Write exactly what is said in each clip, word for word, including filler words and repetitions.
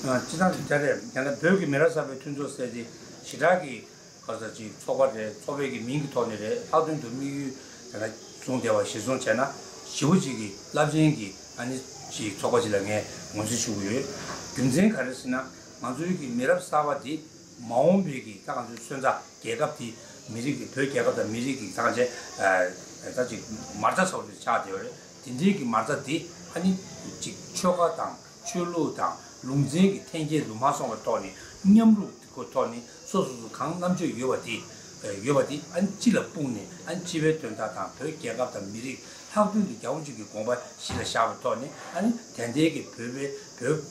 སྤྱི་བཏང་དེ་འདྲ་རེད། ཡང་ན་བོད་ཀྱི་མི་རབས་གསར་པའི་མཐུན་ཚོགས་ཟེར་དེ་ཞེ་དྲག་གི་ག་ས་ཅིག་ཚོགས་པ་རེད། ཚོགས་པའི་གི་མིང་གི་ཐོག་ནས་རེད། ལྷག་དོན་དུ་དམིགས་ཡུལ་ཡང་ན་བཟུང་བསྡད་པ་གཞིར་བཟུང་བྱས་ན། ཞེ་པོ་ཅིག་གི་རླབས་ཆེན་གྱི་ཨ་ནི་ཅིག་ཚོགས་པ་ཅིག་ལ་ངས་ངོས་འཛིན་ཞུ་གི་ཡོད། རྒྱུ་མཚན་ག་རེ་ཟེར་ན། ང་ཚོའི་གི་མི་རབས་གསར་པ་འདི་མ་འོངས་པའི་གི་ད་ང་ཚོའི་སོན་རྩ་རྒྱལ་ཁབ་འདི་མི་རིགས་ཀྱི་བོད་རྒྱལ་ཁབ་དང་མི་རིགས་ཀྱི་ད་ག་ཅེ་ད་ཅིག་མ་རྩ་ཚ་པོ་ཆགས་བསྡད་ཡོད་རེད། དེ་འདྲའི་གི་མ་རྩ་འདི་ཨ་ནི་ཅིག་ཆོལ་ཁ་དང་ཆོས་ལུགས་དང་ལུང་ཚན་གྱི་འཐེན་འཁྱེར་དུ་མ་སོང་བའི་ཐོག་ནས་མཉམ་རུབ་ཀྱི་ཐོག་ནས་སོ་སོ་སོ་གང་རྣམ་དཔྱོད་ཡོད་པ་དེ་ཡོད་པ་དེ་ཨ་ནི་སྤྱི་ལ་སྤུངས་ནས། ཨ་ནི་སྤྱི་པའི་དོན་དག་དང་བོད་རྒྱལ་ཁབ་དང་མི་རིགས་ལྷག་དོན་དུ་རྒྱལ་བ་རིན་པོ་ཆེ་གི་དགོངས་པ་གཞི་ལ་བཞག་པའི་ཐོག་ནས། ཨ་ནི་དེ་འདྲའི་གི་བོད་པའི་བོད་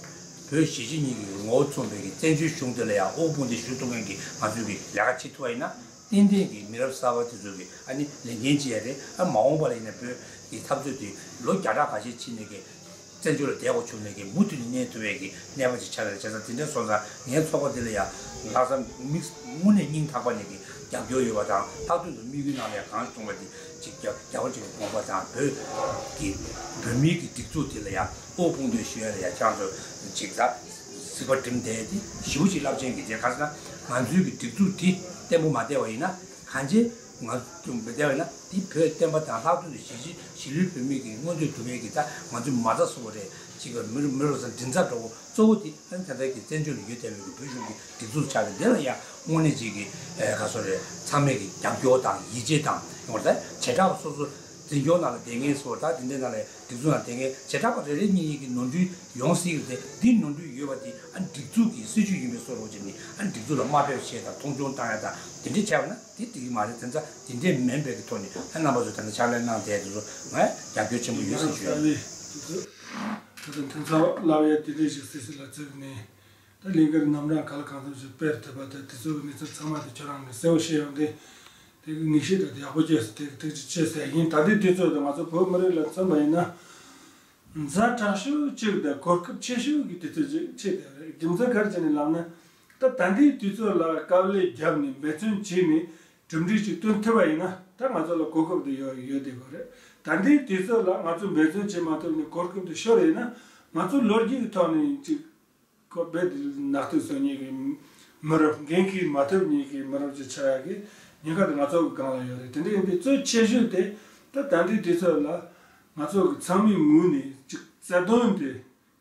བོད་གཞིས་བྱེས་གཉིས་ཀྱི་ངོ་བོ་མཚུངས་པའི་གི་བཙན་བྱོལ་གཞུང་དེ་ལ་ཡང་དབུ་དཔུང་སྡེ་ཞུ་ཐུབ་མཁན་གྱི་ང་ཚོས་གི་ལས་ཀ་བྱེད་ཐུབ་པ་ཡིན་ན། ཏན་ཏན་གྱི་མི་རབས་གསར་པ་དེ་ཚོ་གི་ཨ་ནི་ལས་འགན་ཅིག་ཡང་རེད། ཨ་མ་འོངས་པ་ལ་ཡིན་ན་བོད་ཀྱི་འཐབ་རྩོད་དེ་ལོ་བརྒྱ་ཕྲག་ཁ་ཤས་ཕྱིན་ནས་གི་བཙན་བྱོལ་ལ་བསྡད་དགོས་བྱུང་ནས་གི་མུ་མཐུད་ནས་གནས་ཐུབ་པའི་གི་གནས་པ་ཅིག་ཆགས་ཀྱི་རེད། བྱས་ཙང་དེ་འདྲ་སོང་ཙང་ངའི་ཚོགས་པ་འདི་ལ་ཡང་ལྷག་བསམ་དམིགས་དངོས་གནས་སྙིང་ཐག་པ་ནས་གི་རྒྱབ་སྐྱོར་ཡོད་པ་དང་། ལྷག་དོན་དུ་དམིགས་ཡུལ་ནང་ལ་ཡང་གང་བྱུང་བ་དེ་ཅིག་རྒྱ་རྒྱ་བོད་ཀྱི་དགོངས་པ་དང་བོད་ཀྱི་བོད་མིའི་གི་སྒྲིག་འཛུགས་དེ་ལ་ཡང་དབུ་དཔུང་སྡེ་ཞུ་ཡ་ལ་ཡང་ཁྱེད་རང་ཚོ་ཅིག་ད་གཟིགས་པ་འགྲིམ་བསྡད་དེ་ཞེ་པོ་ཅིག་རླབས་ཆེན་གྱི་རེད། ག་ཟེར་ན་ང་ཚོའི་གི་སྒྲིག་འཛུགས་དེ་བརྟན་པོ་མ་བསྡད་པ་ཡིན་ན། གང་ཅི་ང་ཚོ་མི་བསྡད་པ་ཡིན་ན་དེ་བོད་བསྟན་པ་དང་ལྷག་དོན་དུ་གཞིས་བྱེས་གཞིས་ལུས་བོད་མི་གི་མངོན་འདོད་སྒྲུབ་ཡས་ཀྱི་ད་ང་ཚོའི་མ་རྩ་སོ་སོ་རེད། ཅིག་མི་རུ་མི་རུ་ས་མགྲིན་ཚབ་འགྲོ་གོ་གཙོ་བོ་དེ་ཨ་ནི་ད་ལྟ་གི་བཙན་བྱོལ་ལ་ཡོད་བསྡད་པའི་གི་བོད་གཞུང་གི་སྒྲིག་འཛུགས་ཆགས་པའི་དེ་ལ་ཡང་དངོས་གནས་ཅིག་གི་ཨེ་ག་སོ་རེད། ཚང་མས་གི་རྒྱབ་སྐྱོར་དང་ཡིད་ཆེས་དང་། ཡོང་བ་ད་བྱེ་བྲག་པ་སོ་སོ་འཛིན་སྐྱོང་ནང་ལ་བསྡད་མཁན་སོ་ད་དེ་འདྲའི་ནང་ལ་སྒྲིག་འཛུགས་ནང་བསྡད་མཁན་བྱེ་བྲག་པ་རེ་རེ་གཉིས་གཉིས་ཀྱི་ནོར་འཁྲུལ་ཡོང་སྲིད་ཀྱི་རེད། དེ་ནོར་འཁྲུལ་ཡོད་པ་དེ་ཨ་ནི་སྒྲིག་འཛུགས་ཀྱི་སྲིད་བྱུས་ཡིན་པའི་བཟོ་འདྲ་ཅིག་ནི་ཨ་ནི་སྒྲིག་འཛུགས་ལ་དམའ་འབེབས་བྱེད་དང་མཐོང་ཆུང་བཏང་ཡ་དང་དེ་འདྲས་བྱས་པ་ན་དེ་འགྲིག་གི་མ་རེད། དེ་ཚོ་དེ་འདྲས་མིན་པའི་གི་ཐོག་ནས་ཨ་རྣམ་པ་ཚོ་ད་ལྟ་ཕྱག་ལས་གནང་བསྡད་དེ་ཚོ་ང་རྒྱབ་སྐྱོར་ཆེན་པོ་ཡོད་ཟེར་ཞུ་ཡ། ད་ལྟ་མཐུན་ཚོགས་སླར་ཡང་དེ་འདྲས་ཞིག་སྲིད་སྲིད་ལ་བཙུགས་ནས། ད་ལས་ཀར་རྣམ་གྲངས་ག་ལ་གང་འཚམ་ཞིག་སྤེལ་ཐུབ་པ་དང་། དེ་ཚོའི་གནས་ཚུལ་ཚང་མ་དེ་ཁྱོད་རང་གིས་གསལ་པོ་ཤེས་ཡོང་དུས། དེ་གི་ངེས་ཤེས་དང་དེ་ཡག་པོ་སྐྱེས་སོང་། དེ་གི་ཐུགས་རྗེ་ཆེ་ཟེར་ཡིན། ད་ལྟའི་དུས་ཚོད་དུ་ང་ཚོ་བོད་མི་རིགས་ལ་མཚོན་པ་ཡིན་ན། ཛ་དྲག་ཤོས་གཅིག་དང་གོ་སྐབས་ཆེ་ཤོས་ཀྱི་དུས་ཚོད་ཅིག་ཆགས་བསྡད་རེད། རྒྱུ་མཚན་ག་རེ་བྱས་ནས་ལབ་ན། ད་ད་ལྟའི་དུས་ཚོད་ལ་དཀའ་ལས་བརྒྱབ་ནས་འབད་བརྩོན་བྱས་ནས་གྲུབ་འབྲས་ཅིག་སྟོན་ཐུབ་པ་ཡིན་ན། ད་ང་ཚོ་ལ་གོ་སྐབས་དེ་ཡོད་ཡོད་བསྡད་ཀྱི་རེད། ད་ལྟའི་དུས་ཚོད་ལ་ང་ཚོ་འབད་བརྩོན་བྱེད་མ་ཐུབ་ནས་གོ་སྐབས་དེ་ཤོར་ཡིན་ན། ང་ཚོ་ལོ་རྒྱུས་ཀྱི་ཐོག་ནས་ཅིག་ཁོ་རྦད་དེ་ནག་ཐིག་བཟོ་མཁན་གྱི་མི་རབས། འགན་འཁྱེར་མ་ཐུབ་མཁན་གྱི་མི་རབས་ཅིག་ཆགས་ཡག་གི་ཉེན་ཁ་དེ་ང་ཚོ་གི་སྒང་ལ་ཡོད་རེད། དེ་འདྲ་ཡིན་དུས་གཙོ་ཆེ་ཤོས་དེ་ད་ད་ལྟའི་དུས་ཚོད་ལ་ང་ཚོ་གི་ཚང་མའི་ངོས་ནས་ཅིག་རྩ་དོན་དེ་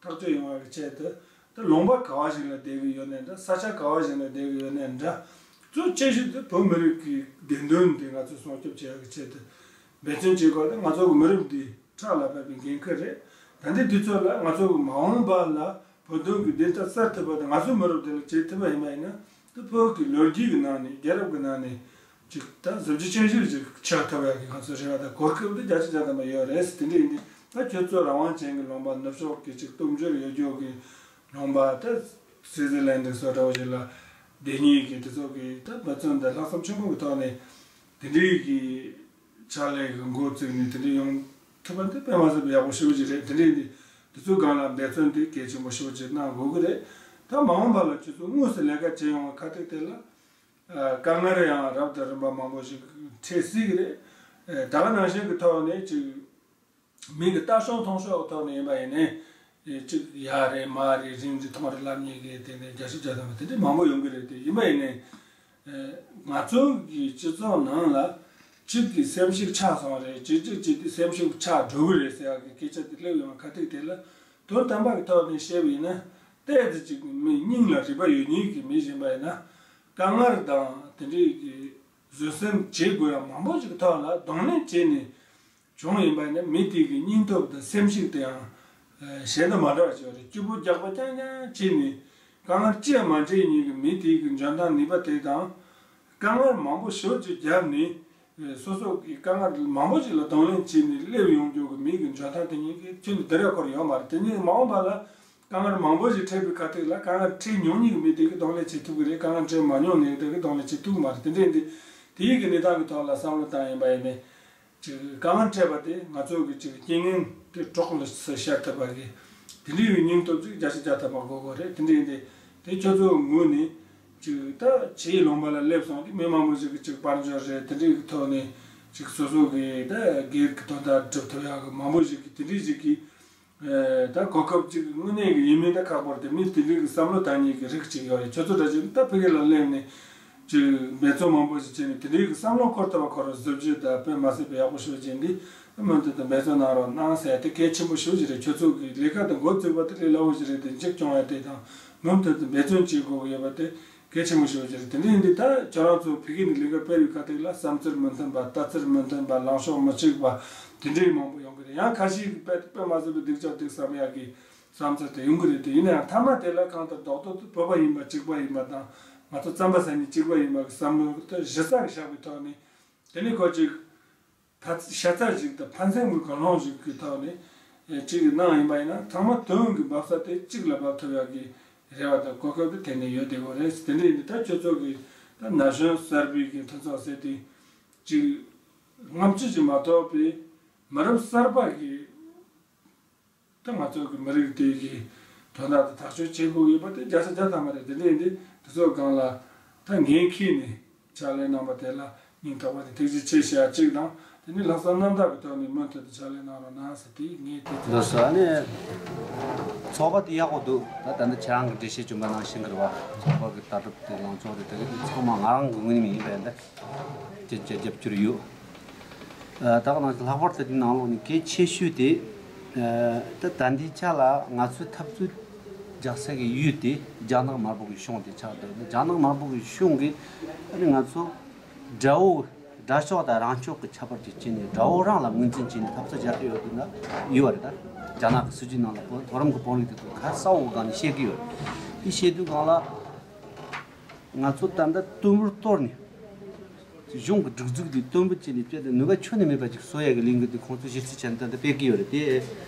ཐག་གཅོད་ཡོང་བ་གི་ཆེད་དུ། ད་ལུང་པ་ག་བ་ཞིག་ལ་བསྡད་ཀྱི་ཡོད་ནའི་འདྲ། ས་ཆ་ག་བ་ཞིག་ལ་བསྡད་ཀྱི་ཡོད་ནའི་འདྲ། གཙོ་ཆེ་ཤོས་དེ་བོད་མི་རིགས་ཀྱི་བདེན་དོན་དེ་ང་ཚོས་སྲུང་སྐྱོབ་བྱེད་ཡག་གི་ཆེད་དུ་འབད་བརྩོན་བྱེད་དགོས། དེ་ང་ཚོ་གི་མི་རབས་འདིའི་ཕྲག་ལ་ཕབ་པའི་འགན་ཁུར་རེད། ད་ལྟའི་དུས་ཚོད་ལ་ང་ཚོ་གི་མ་འོངས་པ་ལ་བོད་དོན་གྱི་བདེན་མཐའ་གསལ་ཐུབ་པ་དེ་ང་ཚོའི་མི་རབས་འདི་ལ་བྱེད་ཐུབ་པ་ཡིན་པ་ཡིན་ན། དེ་བོད་ཀྱི་ལོ་རྒྱུས་ཀྱི་ནང་ནས། རྒྱལ་རབས་ཀྱི་ནང་ནས་ཅིག་ད་གཟི་བརྗིད་ཅན་ཞིག་ཅིག་ཆགས་ཐུབ་ཡག་གི་ང་ཚོ་རེ་བ་དང་གོ་སྐབས་དེ་བརྒྱ་ཆ་བརྒྱ་ཐམ་པ་ཡོད་རེད། དེ་འདྲ་ཡིན་དུས་ད་ཁྱོད་ཚོ་རང་དབང་ཅན་གྱི་ལུང་པ། ནུབ་ཕྱོགས་ཀྱི་ཅིག་སྟོབས་འབྱོར་ཡོད་རྒྱུ་གི་ལུང་པ། ད་སུའི་ཙི་ལན་ཌི་སོགས་འདྲ་བོ་ཞིག་ལ་བསྡད་མཁན་གྱི་དེ་ཚོ་གི་ད་འབད་བརྩོན་དང་ལྷག་བསམ་ཆེན་པོ་གི་ཐོག་ནས་དེ་འདྲའི་གི་ཕྱག་ལས་ཀྱི་འགོ་བཙུགས་ནས་དེ་འདྲ་ཡོང་ཐུབ་པ་འདི་དཔེ་མ་སྲིད་པའི་ཡག་པོ་ཞེ་པོ་ཅིག་རེད། དེ་འདྲ་ཡིན་དུས་དེ་ཚོའི་སྒང་ལ་འབད་བརྩོན་དེ་གལ་ཆེན་པོ་ཞེ་པོ་ཅིག་གནང་དགོས་ཀྱི་རེད། ད་མ་འོངས་པ་ལ་ཁྱོད་ཚོ་དངོས་སུ་ལས་ཀ་བྱེད་ཡོང་བའི་ཁ་ཐུག་དེ་ལ་དཀའ་ངལ་ཡང་རབ་དང་རིམ་པ་མང་པོ་ཞིག་འཕྲད་སྲིད་ཀྱི་རེད། ད་ག་ནང་བཞིན་གྱི་ཐོག་ནས་ཅིག་མི་གི་ལྟ་ཕྱོགས་མཐོང་ཕྱོགས་ཀྱི་ཐོག་ནས་ཡིན་པ་ཡིན་ནའི། ཅིག་ཡ་རེད་མ་རེད། རིང་རེད་ཐུང་རེད་ལབ་མཁན་གྱི་དེ་ནས་བརྒྱ་ཆ་བརྒྱ་ཐམ་པ་དེ་འདྲ་མང་པོ་ཡོང་གི་རེད། དེ་ཡིན་པ་ཡིན་ནའི་ང་ཚོ་གི་སྤྱི་ཚོགས་ནང་ལ་གཅིག་གི་སེམས་ཤུགས་ཆག་སོང་རེད། གཅིག་གཅིག་གཅིག་དེ་སེམས་ཤུགས་ཆག་འགྲོ་གི་རེད་ཟེར་ཡག་གི་སྐད་ཆ་དེ་སླེབས་ཡོང་བ་ཁ་ཐུག་དེ་ལ་དོན་དམ་པ་གི་ཐོག་ནས་བཤད་པ་ཡིན་ན། ཏོག་ཙམ་ཅིག་མི་སྙིང་ལ་རུས་པ་ཡོད་མཁན་གྱི་མི་ཡིན་པ་ཡིན་ན། དཀའ་ངལ་དང་དེ་འདྲའི་གི་བཟོད་སེམས་བྱེད་དགོས་ཡག་མང་པོ་ཞིག་གི་ཐོག་ལ་གདོང་ལེན་བྱས་ནས་བྱུང་ཡིན་པ་ཡིན་ན། མི་དེ་གི་སྙིང་སྟོབས་དང་སེམས་ཤུགས་དེ་ཡང་གཞན་དང་མ་འདྲ་བ་ཞིག་རེད། སྐྱིད་པོ་རྒྱག་པ་རྐྱང་རྐྱང་བྱས་ནས་དཀའ་ངལ་ཅི་ཡང་མ་འཕྲད་མཁན་གྱི་མི་དེ་གི་འཇོན་ཐང་ནུས་པ་དེ་དང་། དཀའ་ངལ་མང་པོ་ཞེ་པོ་ཅིག་བརྒྱབ་ནས། སོ་སོ་གི་དཀའ་ངལ་མང་པོ་ཞིག་ལ་གདོང་ལེན་བྱས་ནས་སླེབས་ཡོང་རྒྱུ་གི་མི་གི་འཇོན་ཐང་དེ་གཉིས་ཀྱི་ཁྱོན་ནས་དེ་རེད་ཁོར་ཡོད་མ་རེད། དེ་གཉིས་མ་འོངས་པ་ལ་དཀའ་ངལ་མང་པོ་ཞིག་འཕྲད་པའི་ཁ་ཐུག་ལ་དཀའ་ངལ་འཕྲད་མྱོང་མཁན་གྱི་མི་དེ་གིས་གདོང་ལེན་བྱེད་ཐུབ་ཀྱི་རེད། དཀའ་ངལ་འཕྲད་མ་མྱོང་མཁན་དེ་གིས་གདོང་ལེན་བྱེད་ཐུབ་ཀྱི་མ་རེད། དེ་འདྲ་ཡིན་དུས་དེའི་གི་གནས་སྟངས་ཀྱི་ཐོག་ལ་བསམ་བློ་བཏང་ཡིན་པ་ཡིན་ནའི། ཅིག་དཀའ་ངལ་འཕྲད་པ་དེ་ང་ཚོ་གི་ཅིག་རྐྱེན་ངན་དེ་གྲོགས་ལ་སུ་ཤར་ཐུབ་པ་གི་དེ་འདྲའི་གི་སྙིང་སྟོབས་ཅིག་བརྒྱ་ཆ་བརྒྱ་ཐམ་པ་དགོས་དགོས་རེད། དེ་འདྲ་ཡིན་དུས་དེ་ཁྱོད་ཚོའི་ངོས་ནས་ཅིག་ད་ཕྱིའི་ལུང་པ་ལ་སླེབས་སོང་དུས་མི་མང་པོ་ཞིག་གིས་ཅིག་དཔལ་འབྱོར་རེད། དེ་འདྲའི་གི་ཐོག་ནས་ཅིག་སོ་སོ་གི་ད་སྒེར་གི་དོན་དག་སྒྲུབ་ཐུབ་ཡག་གི་མང་པོ་ཞིག་གིས་དེ་འདྲའི་ཞིག་གིས། ཨེ། ད་གོ་སྐབས་ཅིག་དངོས་གནས་ཀྱི་ཡིན་མིན་ད་ཁག་པོ་རེད་དེ། མི་དེ་འདྲའི་གི་བསམ་བློ་བཏང་མཁན་གྱི་རིགས་ཅིག་ཡོད་རེད། ཁྱོད་ཚོ་འདྲ་ཅིག་ད་ཕ་གི་ལ་སླེབས་ནས་ཅིག་འབད་བརྩོན་མང་པོ་ཞིག་བྱས་ནས་དེ་འདྲའི་གི་བསམ་བློ་འཁོར་ཐུབ་པ་ཁོ་རང་གཟི་བརྗིད་དང་དཔེ་མ་སྲིད་པའི་ཡག་པོ་ཞེ་པོ་ཅིག་འདི་མུ་མཐུད་དུ་འབད་བརྩོན་གནང་རོགས་གནང་ཟེར་ཏེ་གལ་ཆེན་པོ་ཞེ་པོ་ཅིག་རེད། ཁྱོད་ཚོ་གི་ལས་ཀ་དེ་འགོ་བཙུགས་པ་དེ་ལས་སླ་པོ་ཞིག་རེད་དེ། མཇུག་སྐྱོང་ཡ་དེ་དང་མུ་མཐུད་དུ་འབད་བརྩོན་བྱེད་དགོས་ཀྱི་ཡོད་པ་དེ་གལ་ཆེན་པོ་ཞེ་པོ་ཅིག་རེད། དེ་འདྲ་ཡིན་དུས་ད་ཁྱོད་རང་ཚོ་ཕ་གི་ནས་ལས་ཀ་སྤེལ་བའི་ཁ་ཐུག་ལ་བསམ་ཚུལ་མི་མཐུན་པ། ལྟ་ཚུལ་མི་མཐུན་པ། ལངས་ཕྱོགས་མི་གཅིག་པ་དེ་འདྲའི་མང་པོ་ཡོང་གི་རེད། ཡང་ཁ་ཤས་ཀྱིས་དཔེ་དཔེ་མ་སྲིད་པའི་སྡུག་ཅག་འདུག་བསམ་ཡག་གི་བསམ་ཚུལ་དེ་ཡོང་གི་རེད་དེ། ཡིན་ན་ཡང་མཐའ་མ་དེ་ལ་གང་ལྟར་རྡོག་རྡོག་ཏུ་བོད་པ་ཡིན་པ་གཅིག་པ་ཡིན་པ་དང་། ང་ཚོ་རྩམ་པ་ཟ་མཁན་གཅིག་པ་ཡིན་པ་གི་བསམ་བློ་དེ་གཞི་རྩ་གི་བཞག་པའི་ཐོག་ནས། དེ་ནས་ཁོ་གཅིག་ད་ཤ་ཚ་ཞིག་དང་ཕན་སེམས་ཀྱི་གོ་ལོང་ཞིག་གི་ཐོག་ནས་ཨེ་གཅིག་གི་གནང་ཡིན་པ་ཡིན་ན། ཚང་མ་དོན་གྱི་འབབ་ས་དེ་གཅིག་ལ་འབབ་ཐུབ་ཡག་གི་རེ་བ་དང་གོ་སྐབས་དེ་དེ་ནས་ཡོད་བསྡད་ཡོད་རེད། དེ་འདྲ་ཡིན་དུས་ད་ཁྱོད་ཚོ་གི་ད་ན་གཞོན་གསར་པའི་གི་མཐུན་ཚོགས་ཟེར་དེ་གཅིག་སྔ་ཕྱི་ཞིག་མ་གཏོགས་པའི་མི་རབས་གསར་པ་གི་ད་ང་ཚོ་གི་མི་རིགས་དེ་གི་དོན་དག་དེ་ཐག་གཅོད་བྱེད་དགོས་ཡོད་པ་དེ་བརྒྱ་ཆ་བརྒྱ་ཐམ་པ་རེད། དེ་འདྲ་ཡིན་དུས་དེ་ཚོ་སྒང་ལ་ད་འགན་འཁྱེར་ནས་ཕྱག་ལས་གནང་པ་དེ་ལ་སྙིང་ཐག་པ་ནས་ཐུགས་རྗེ་ཆེ་ཞུ་ཡ་གཅིག་དང་། དེ་ནས་ལྷག་བསམ་རྣམ་དག་གི་ཐོག་ནས་མུ་མཐུད་དུ་ཕྱག་ལས་གནང་རོགས་གནང་ཟེར་དེ་ངས་དེ། ལགས་སོ། ཨ་ནི་ཚོགས་པ་དེ་ཡག་པོ་འདུག་ད་ད་ནི་ཁྱེད་རང་གི་འགྲེལ་བཤད་བྱུང་པ་ནང་བཞིན་གི་རེད་བ། ཚོགས་པ་གི་ལྟ་གྲུབ་དེ་ལངས་ཕྱོགས་དེ་དེ་གི་དེ་ཚང་མ་ང་རང་གི་ངོས་ནས་ཡིན་པ་ཡིན་ད། ཅི་ཅི་རྒྱབ་སྐྱོར་ཡོད། ཨ། ད་ག་ནང་བཞིན་ལྷག་པར་དུ་དེ་ནང་ལོགས་ནས་གལ་ཆེ་ཤོས་དེ། ཨ། ད་ད་ལྟའི་ཆ་ལ་ང་ཚོའི་འཐབ་རྩོད་རྒྱག་ས་གི་ཡུལ་དེ་རྒྱ་ནག་དམར་པོ་གི་གཞུང་དེ་ཆགས་འདུག་རྒྱ་ནག་དམར་པོ་གི་གཞུང་གིས་ཨ་ནི་ང་ཚོ་དགྲ་བོ། དགྲ་ཕྱོགས་དང་རང་ཕྱོགས་ཀྱི་ཁྱད་པར་ཅིག་བྱས་ནས་དགྲ་བོ་རང་ལ་ངོས་འཛིན་བྱས་ནས་འཐབ་རྩོད་རྒྱག་གི་ཡོད་དུས་ན་ཡོད་རེད། ད་རྒྱ་ནག་གི་སྲིད་ཇུས་ནང་ལ་གོ་མཐོ་རིམ་གྱི་དཔོན་རིགས་དེ་ཚོ་ཁ་གསལ་བོ་སྒང་ནས་བཤད་ཀྱི་ཡོད་རེད། དེ་བཤད་དུས་སྒང་ལ་ང་ཚོ་ད་ལྟ་དུམ་བུར་གཏོར་ནས། གཞུང་གི་སྒྲིག་འཛུགས་འདི་དུམ་བུ་བྱས་ནས་སྤྱད་དེ་ནུས་པ་ཁྱོན་ནས་མེད་པ་ཅིག་བཟོ་ཡ་གི་ལས་འགུལ་འདི་ཁོང་ཚོས་གཞི་རྩའི་ཆ་ནས་ད་ལྟ་སྤེལ་གྱི་ཡོད་རེད་དེ།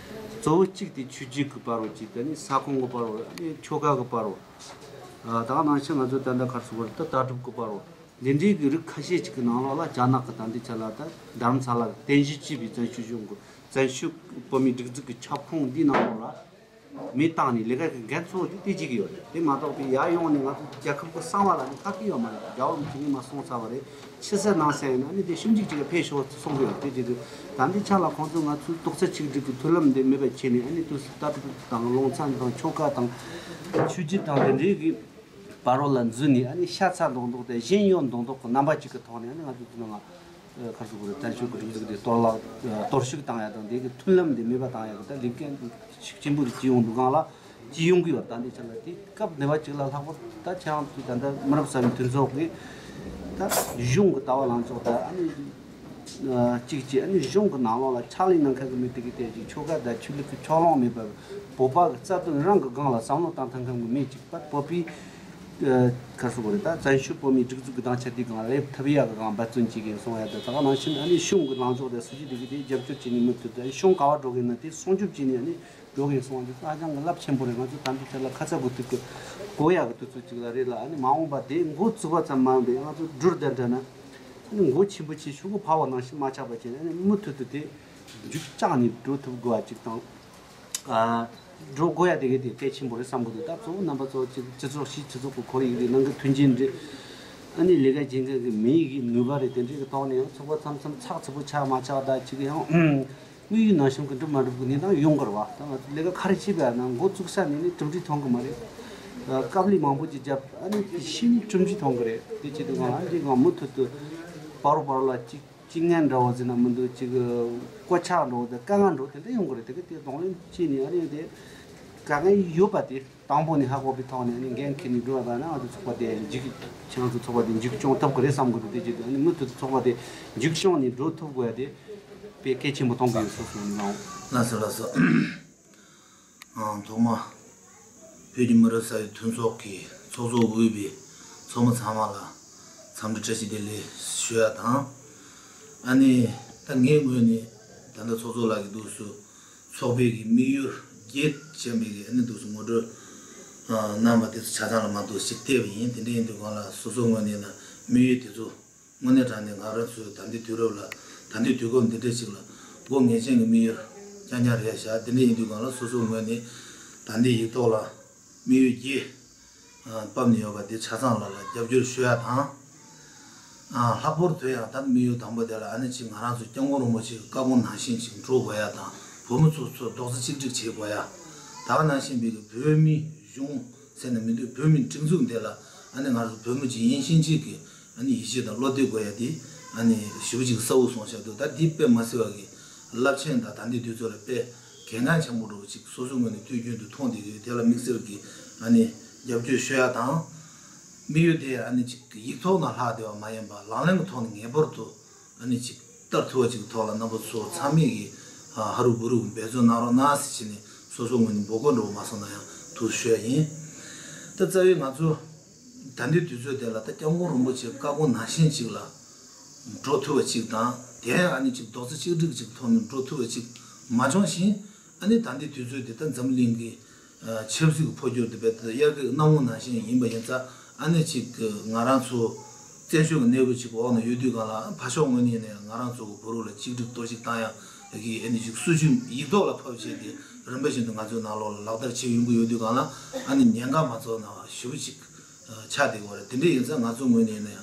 གཙོ་བོ་གཅིག་དེ་ཆོས་བརྒྱུད་ཀྱི་བར་བ་གཅིག་ད་ནི་ས་ཁོངས་ཀྱི་བར་བ། ཨ་ནི་ཆོལ་ཁ་གི་བར་བ། ཨ། ད་ག་ནང་བཞིན་ང་ཚོ་ད་ལྟ་ག་རེ་ཟེར་དགོས་རེད། ད་ལྟ་གྲུབ་ཀྱི་བར་བ། འདི་འདྲའི་གི་རིགས་ཁ་ཤས་ཅིག་གི་ནང་ལོགས་ལ་རྒྱ་ནག་གི་ད་ལྟའི་ཆ་ལ་ད་རྡ་རམ་ས་ལ་རྟེན་གཞི་བྱས་པའི་བཙན་བྱོལ་གཞུང་གི་བཙན་བྱོལ་བོད་མིའི་སྒྲིག་འཛུགས་ཀྱི་ཁྱབ་ཁོངས་འདིའི་ནང་ལོགས་ལ། མི་བཏང་ནས་ལས་ཀ་གི་འགན་གཙོ་བོ་དེ་དེ་གཅིག་ཡོད་རེད། དེ་མ་གཏོགས་པའི་ཡར་ཡོང་ནས་ང་ཚོ་རྒྱལ་ཁབ་ཀྱི་གསང་བ་ལ་ནི་ཁག་གི་ཡོད་མ་རེད། རྒྱལ་བ་རིན་པོ་ཆེ་ངས་མ་གསུངས་ཚར་བ་རེད། ཕྱི་གསལ་ནང་གསལ་ཡིན་ན་ནི་དེ་ཞིབ་འཇུག་ཅིག་ལ་ཕེབས་ཤོག་གསུང་གི་ཡོད་རེད། དེ་དེ་དེ་ད་ལྟའི་ཆ་ལ་ཁོང་ཚོས་ང་ཚོའི་རྡོག་རྩ་གཅིག་སྒྲིལ་གྱི་མཐུན་ལམ་འདི་མེད་པ་བྱས་ནས། ཨ་ནི་དུས་སུ་ལྟ་གྲུབ་དང་ལུང་ཚན་དང་ཆོལ་ཁ་དང་ཆོས་བརྒྱུད་དང་དེ་འདྲའི་གི་བར་རོ་ལ་འཛུལ་ནས། ཨ་ནི་ཤ་ཚ་མདོག་མདོག་དང་གཞན་ཡོད་མདོག་མདོག་གི་རྣམ་པ་གཅིག་གི་ཐོག་ནས། ཨ་ནི་ང་ཚོ་དེ་ནང་ཨ། ག་རེ་ཟེར་དགོས་རེད། བཙན་བྱོལ་གྱི་སྒྲིག་འཛུགས་དེ་གཏོར་བརླག་ཨ། གཏོར་བཤིག་བཏང་ཡ་དང་། དེ་གི་མཐུན་ལམ་དེ་མེད་པ་བཏང་ཡ་གི་ད་ལས་འགན་ཤུགས་ཆེན་པོ་རེ་ཅིག་ཡོང་འདུག་གང་ལ་ཅིག་ཡོང་གི་ཡོད་རེད། ད་འདི་ཆ་ལ་དེ་སྐབས་འདི་བ་ཅིག་ལ་ལྷག་པར་ད་ཁྱེད་རང་ཚོའི་ད་ལྟ་མི་རབས་གསར་བའི་མཐུན་ཚོགས་ཀྱིས་ད་གཞུང་གི་ལྟ་བ་ལངས་ཕྱོགས་དང་། ཨ་ནི་ཨ། གཅིག་བྱས། ཨ་ནི་གཞུང་གི་ནང་ལོགས་ལ་ཕྱག་ལས་གནང་མཁན་གྱི་མི་དེ་གི་ཐད་ཀྱི་ཆོལ་ཁ་དང་ཆོས་ལུགས་ཀྱི་ཕྱོགས་ལྷུང་མེད་པར་བོད་པ་གི་རྩ་དོན་རང་གི་སྒང་ལ་བསམ་བློ་བཏང་ཐུབ་མཁན་གྱི་མི་གཅིག་པ་བོད་པའི། ཨ། ག་རེ་ཟེར་དགོས་རེད། ད་བཙན་བྱོལ་བོད་མིའི་སྒྲིག་འཛུགས་ཀྱི་སྡིངས་ཆ་འདི་སྒང་ལ་སླེབས་ཐུབ་ཡག་གི་སྒང་འབད་བརྩོན་བྱེད་དགོས་གསུང་ཡ་དང་། ད་ག་ནང་བཞིན་ཨ་ནི་གཞུང་གི་ལངས་ཕྱོགས་དང་སྲིད་ཇུས་འདི་གི་དེ་རྒྱབ་སྐྱོར་བྱེད་ནས་མུ་མཐུད་དུ་གཞུང་ག་པར་འགྲོ་གི་ཡིན་ན་དེ་སྲུང་སྐྱོབ་བྱེད་ནས་ཨ་ནི་འགྲོ་གི་ཡིན་གསུང་བ་འདི་ཧ་ཅང་གི་རླབས་ཆེན་པོ་རེད། ང་ཚོ་ད་ལྟའི་ཆ་ལ་ཁ་ཚ་དགོས་གཏུགས་ཀྱི་དགོས་ཡག་གི་དུས་ཚོད་ཅིག་ལ་རེད་ལ། ཨ་ནི་མ་འོངས་པ་དེ་འགོ་བཙུགས་པ་ཙམ་མ་ཡིན་པའི་ང་ཚོ་འགྲུལ་བསྡད་འདྲ་ན། ཨ་ནི་མགོ་ཆེན་པོ་བྱས་ཤོག་གུ་ཕར་བ་ནང་བཞིན་མ་ཆགས་པ་བྱས་ནས། ཨ་ནི་མུ་མཐུད་དུ་དེ་མཇུག་བསྐྱངས་ནས་འགྲོ་ཐུབ་དགོས་པ་ཅིག་དང་། ཨ། འགྲོ་དགོས་ཡ་དེ་ག་དེ་གལ་ཆེན་པོ་རེད་བསམ་གི་འདུག་ད་གཙོ་བོ་རྣམ་པ་ཚོ་སྤྱི་སྤྱི་ཚོགས་སྤྱི་སྤྱི་ཚོགས་ཀྱི་ཁོར་ཡུག་རེད། ནང་གི་མཐུན་རྐྱེན་རེད། ཨ་ནི་ལས་ཀ་བྱེད་མཁན་གྱི་མི་ཡི་གི་ནུས་པ་རེད། དེ་འདྲའི་གི་ཐོག་ནས་ཡང་ཚོགས་པ་མཚམས་མཚམས་ཚགས་ཚུད་པོ་ཆགས་མ་ཆགས། ད་ཅིག་ཡང་དམིགས་ཡུལ་ནང་བཞིན་གྱི་འགྲུབ་མ་འགྲུབ་ཀྱི་གནས་སྟངས་ཡོང་གི་རེད་བ། ད་ང་ཚོ་ལས་ཀ་ག་རེ་བྱེད་པ་ཡིན་ན་འགོ་བཙུགས་ས་ནས་ནི་གྲུབ་འབྲས་ཐོན་གི་མ་རེད། ཨ། དཀའ་ལས་མང་པོ་ཅིག་བརྒྱབ། ཨ་ནི་དེ་བཞིན་གྲུབ་འབྲས་ཐོན་གི་རེད། དེ་བྱེད་དུས་སྒང་ལ་འདི་སྒང་མུ་མཐུད་དུ་བར་བར་ལ་ཅིག་སྤྱི་ངན་འདྲ་བོ་ཟེར་ན་མི་འདུག་ཅིག་གོད་ཆག་འདྲ་བོ་དང་དཀའ་ངལ་འདྲ་བོ་དེ་འདྲ་ཡོང་གི་རེད། དེ་ག་དེ་གདོང་ལེན་བྱས་ནས། ཨ་ནི་དེ་དཀའ་ངལ་ཡོད་པ་དེ་དང་པོ་ནས་ཧ་གོ་བའི་ཐོག་ནས། ཨ་ནི་འགན་འཁྱེར་ནས་འགྲོ་བ་ན་ང་ཚོ་ཚོགས་པ་དེ་མཇུག་ཁྱེད་རང་ཚོ་ཚོགས་པ་དེ་མཇུག་སྐྱོང་ཐུབ་ཀྱི་རེད་བསམ་གི་འདུག་དེ་བྱེད་དུས་ཨ་ནི་མུ་མཐུད་དུ་ཚོགས་པ་དེ་མཇུག་སྐྱོང་ནས་འགྲོ་ཐུབ་དགོས་ཡ་དེ་དཔེ་གལ་ཆེན་པོ་མཐོང་གི་ཡོད་སོ་སོ་ནང་། ལགས་སོ། ལགས་སོ། ཨང་། ཐོག་མ་བོད་ཀྱི་མི་རབས་གསར་བའི་མཐུན་ཚོགས་ཀྱི་ཚོགས་གཙོ་དབུས་པའི་ཚོགས་མི་ཚང་མ་ལ་འཚམས་འདྲི་བཀྲ་ཤིས་བདེ་ལེགས་ཞུ་ཡ་དང་། ཨ་ནི་ད་ངའི་ངོས་ནས་ད་ལྟ་ཚོགས་གཙོ་ལགས་ཀྱིས་འདུག་སེ་ཚོགས་པའི་གི་དམིགས་ཡུལ་བརྒྱད་ཅན་པའི་གི་ཨ་ནི་འདུག་སེ་ངོ་སྤྲོད་ཨ་གནང་བ་དེ་ཚོ་ཆ་ཚང་ལ་མ་གཏོགས་ཞིག་བལྟས་པ་ཡིན། དེ་འདྲ་ཡིན་དུས་སྒང་ལ་སོ་སོའི་ངོས་ནས་ན་དམིགས་ཡུལ་དེ་ཚོ་དངོས་གནས་དྲང་གནས་ང་རང་ཚོའི་ད་ལྟའི་དུས་རབས་ལ། ད་ལྟའི་དུས་སྐབས་འདི་འདྲ་ཞིག་ལ་དགོས་ངེས་ཅན་གྱི་དམིགས་ཡུལ་རྐྱང་རྐྱང་རེད་བཞག་དེ་འདྲ་ཡིན་དུས་སྒང་ལ་སོ་སོའི་ངོས་ནས་ད་ལྟའི་ཡིག་ཐོག་ལ་དམིགས་ཡུལ་བརྒྱད་ཕབ་ནས་ཡོད་པ་དེ་ཆ་ཚང་ལ་ལ་རྒྱབ་སྐྱོར་ཞུ་ཡ་དང་། ལྷག་པར་དུ་ཡང་ད་དམིགས་ཡུལ་དང་པོ་དེ་ལ་ཨ་ནི་ཅིག་ང་རང་ཚོ་སྐྱབས་མགོན་རིན་པོ་ཆེའི་བཀའ་དགོངས་ནང་བཞིན་ཅིག་འགྲོ་དགོས་ཡ་དང་ བོད་མི་ཚོ་ཚོ་རྡོག་རྩ་གཅིག་སྒྲིལ་བྱེད་དགོས་ཡ། ད་ག་ནང་བཞིན་པའི་གི་བོད་མི་གཞུང་ཟེར་ན་མི་འདུག་བོད་མི་སྒྲིག་འཛུགས་འདི་ལ་ཨ་ནི་ང་ཚོ་བོད་མི་གཅིག་ཡིན་ཕྱིན་ཆད་ཀྱི་ཨ་ནི་ཡིད་ཆེས་དང་བློ་གཏད་དགོས་ཡ་དེ་ཨ་ནི་ཞེ་པོ་ཅིག་གསལ་བོ་སོང་བཞག་འདུག་ད་འདི་དཔེ་མ་སྲིད་པ་གི་རླབས་ཆེན་དང་ད་འདི་དུས་ཚོད་ལ་དཔེ་གལ་འགངས་ཆེན་པོ་འདྲ་བོ་ཅིག་སོ་སོའི་ངོས་ནས་དུས་རྒྱུན་དུ་མཐོང་བསྡད་ཀྱི་ཡོད། དེ་ལ་དམིགས་བསལ་གྱི་ཨ་ནི་རྒྱབ་སྐྱོར་ཞུ་ཡ་དང་། དམིགས་ཡུལ་དེ་ཨ་ནི་ཅིག་ཡིག་ཐོག་ནང་ལྷག་བསྡད་པ་མ་ཡིན་པ་ལག་ལེན་གྱི་ཐོག་ནས་ངེས་པར་དུ་ཨ་ནི་ཅིག་བསྟར་ཐུབ་པ་ཅིག་ཐོག་ལ་རྣམ་པ་ཚོ་ཚང་མས་ཀྱི་ཧ་རུ་བུ་རུ་འབད་བརྩོན་གནང་རོགས་གནང་ཟེར་བྱས་ནས་སོ་སོའི་ངོས་ནས་འབོད་སྐུལ་འདྲ་བོ་མ་སོང་ན་ཡང་ཐུགས་ཞུ་ཡ་ཡིན། ད་རྩ་བའི་ང་ཚོ་ད་ལྟའི་དུས་ཚོད་དེ་ལ་ད་སྐྱབས་མགོན་རིན་པོ་ཆེ་བཀའ་དགོངས་ནང་བཞིན་ཅིག་ལ་འགྲོ་ཐུབ་པ་ཅིག་དང་། དེ་ཡང་ཨ་ནི་ཅིག་རྡོག་རྩ་གཅིག་སྒྲིལ་ཅིག་ཐོག་ནས་འགྲོ་ཐུབ་པ་ཅིག་མ་བྱུང་ཞིང་། ཨ་ནི་ད་ལྟའི་དུས་ཚོད་འདི་ལྟར་འཛམ་གླིང་གི་ཨ་ཆབ་སྲིད་ཀྱི་འཕོ་འགྱུར་འདི་རྦད་དེ་དབྱར་ཁའི་གནམ་ངོ་ནང་བཞིན་ཡིན་པ་ཡིན་ཙང་། ཨ་ནི་ཅིག་ང་རང་ཚོ་བཙན་བྱོལ་གྱི་གནས་བབ་ཅིག་འོག་ན་ཡོད་དུས་གང་ལ་ཕར་ཕྱོགས་ངོས་ནས་ནས་ང་རང་ཚོ་གི་བོད་རིགས་ལ་གཅིག་སྒྲིལ་གཏོར་བཤིག་བཏང་ཡག་གི་ཨ་ནི་ཅིག་སྲིད་ཇུས་ཡིག་ཐོག་ལ་ཕབ་བྱས་ཏེ་རིམ་པ་བཞིན་དུ་ང་ཚོའི་ནང་ལོགས་ལ་ལག་བསྟར་བྱེད་ཡོང་གི་ཡོད་དུས་གང་ལ། ཨ་ནི་ཉེན་ཁ་མ་རྫོགས་ན་ཞེ་པོ་ཅིག་ཆགས་བསྡད་ཡོད་རེད། དེ་འདྲ་ཡིན་ཙང་ང་ཚོ་ངོས་ནས་ནས་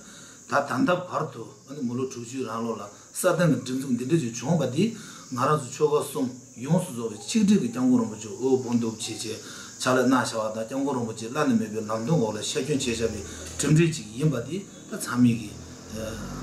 ད་ད་ལྟ་བར་དུ་ཨ་ནི་མི་ལོ་དྲུག་ཅུའི་རིང་ལོགས་ལ་སྲ་བརྟན་གྱི་སྒྲིག་འཛུགས་འདི་འདྲ་ཅིག་བྱུང་བ་འདི་ང་རང་ཚོ་ཆོལ་ཁ་གསུམ་ཡོངས་སུ་རྫོགས་པའི་ཆིག་སྒྲིལ་གྱི་སྐྱབས་མགོན་རིན་པོ་ཆེ་འོད་སྦོམ་འདུག་བྱས་བྱས་ཕྱག་ལས་གནང་བཞག་པ་དང་། སྐྱབས་མགོན་རིན་པོ་ཆེ་བླ་ན་མེད་པའི་ལམ་སྟོན་འོག་ལ་ཤར་སྐྱོད་བྱས་བཞག་པའི་གྲུབ་འབྲས་ཅིག་ཡིན་པ་འདི་ད་ཚང་མས་ཀྱི་